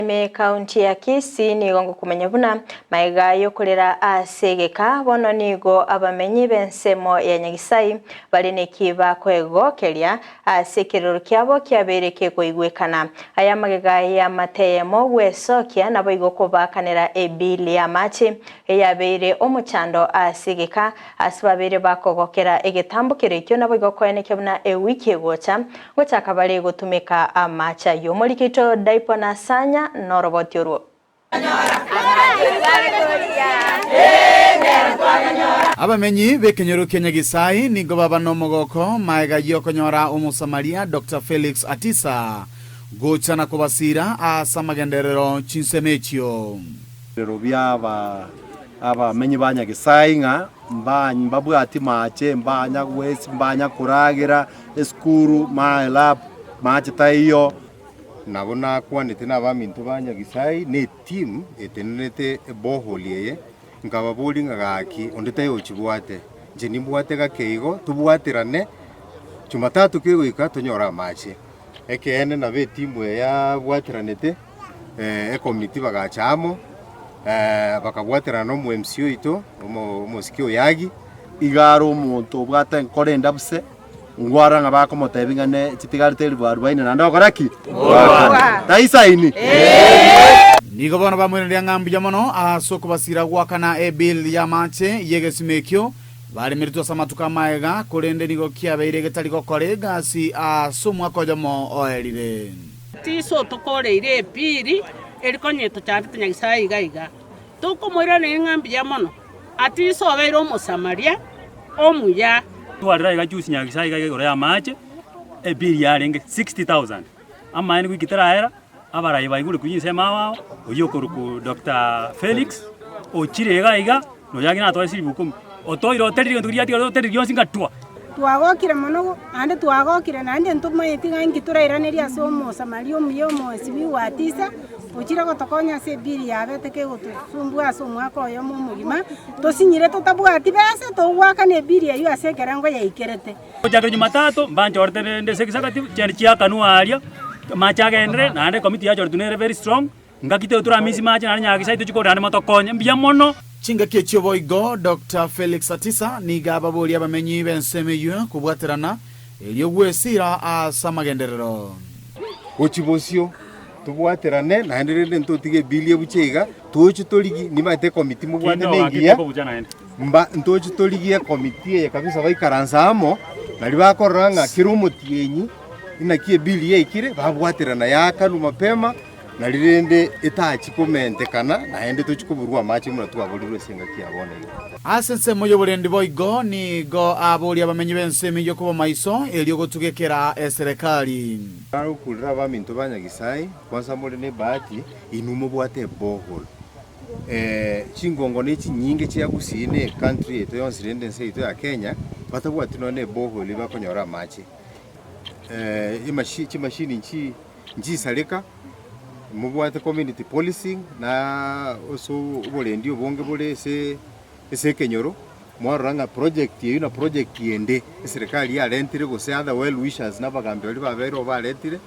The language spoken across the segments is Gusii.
Ime ekaunti ya Kisii nigo ngokomanya buna magega y'okorera ase egeka bono nigo abamenyi b'ensemo ya Nyagisai bare neki bakoegokeria ase ekerero kiabo kiabeire kekoigwekana. Aya amagega y'amateyemo gwesokia naboigo kobaakanera ebill y'amache eyabeire omochando ase egeka ase babeire bakogokera egetambokero ekio naboigo koenekia buna ewiki egocha Gochaka bare gotumeka amache ayio. Omoriki oito Daipo Nasanya noroboti orwo. Abamenyi b'ekenyoro kia Nyagisai nigo baba nomogoko maega y'okonyora Omosamaria Doctor Felix Atisa gocha na kobasiira ase amagenderero chinsemo echio. Ebirero bia abamenyi ba Nyagisai ng'a mbabwati mache, mbanya gwesi, mbanya koragera esukuru, maelab, mache taiyo. Nabo nakwanete nabaminto ba Nyagisai na etimu etenenerete eborehole eye, nkababoria ng'a gaki onde taiyo ochibwate, inche nimbwate gake igo tobwaterane Jumatatu kegoika tonyore amache. Ekeene nabo etimu eye yabwateranete ekomiti bagacha amo, bakabwaterana na omo MC oito, omosike Oyagi. Iga are omonto obwate enkoro endabuse, ngwarora ng'a bakomotebia ng'a ne chitigarete elifu arubaini naende ogokora ki? Taisaini? Nigo bono bamweneria ng'a mbuya mono ase okobasira goakana ebill y'amache y'egesima ekio baremeretwe ase amatuko amaega, korende nigo kiabeire getari gokora egasi ase omwaka oyomo oerire. Tiso tokoreire ebiiri eri konya etochandete Nyasae iga iga. Tokomoiraneria ng'a mbuya mono, Atiso obeire Omosamaria omuya. Twarire aiga juzi Nyasae iga igoro y'amache, ebill yarenge 60,000. Amaene goika teraera, abarai baigure korwa chinsemo ao ao, oyio okorokwa Doctor Felix, ochire iga iga, nonya ng'ina atoe chilifu ikomi, otoire oterire egento keria giatigara oterire gionsi ngatwa. Twagokire mono, naende twagokire, naende ntomanyeti ng'a inki torairanerie ase Omosamaria omuya omoesibi gwatisa, ochire gotokonya ase ebiri yabete kegotosumbua ase omwaka oyomo omogima, tosinyire totabwati besa, togoakana ebiri eyio ase ekerengo yaikerete. Gochakera Jumatatu, mbanchorete rende ase egesagati, chiaria chiakanwa aria, amache agenderere, naende ekomiti yachoretwe nere very strong, ngaki tebe toramisi mache naende nyagesae tochie korora naende motokonye, mbuya mono. Chingaki echio boigo Doctor Felix Atisa nigo ababoria abamenyi b'ensemo eyio kobwaterana erio gwesira ase amagenderero. Gochia bosio tobwaterane naende rende ntotige ebill ebuche iga, toche torigie nimanyete ekomiti mobwate nengiya, mba ntoche torigie ekomiti eye kabisa baikaranse amo, naria bakorora ng'a kera omotienyi inaki ebill yaikire, babwaterana yaakanwa mapema. Nari rende etachi komentekana, naende tochi koborwa amache buna twaborirwe ase engaki ya bono iga. Ase ensemo y'oborendi boigo nigo aboria abamenyi b'ensemo eyio koba maiso, erio gotugekera eserekari. Narokurire abaminto ba Nyagisai, kwansa more nebahati, inwe mobwate eborehole. Chingongo ne chinyinge chia Gusii ne ecountry yaito yonsi rende ense yaito ya Kenya, batabwati nonya ne eborehole bakonyora amache. Chimashini nchi. Nchisareka, mobwate community policing na ase oborendi obonge bore ase ase ekenyoro, mwarora ng'a project eyio na project ende eserekari yarentire gose other well wishers na abagambi baria babeire oo baretire,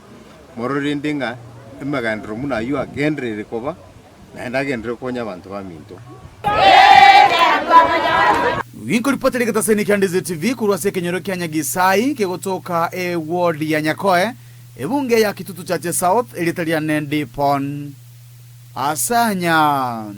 morore rende ng'a emegenderero buna aywo agenderere koba, naende agenderere gokonya abanto baminto. Ginkoripotera egetaseni kia Ndizi TV korwa ase ekenyoro kia Nyagisai kegotoka eward ya Nyakoe, Ebunge ya Kitutu Chache South, erieta riane Dipon Asanya.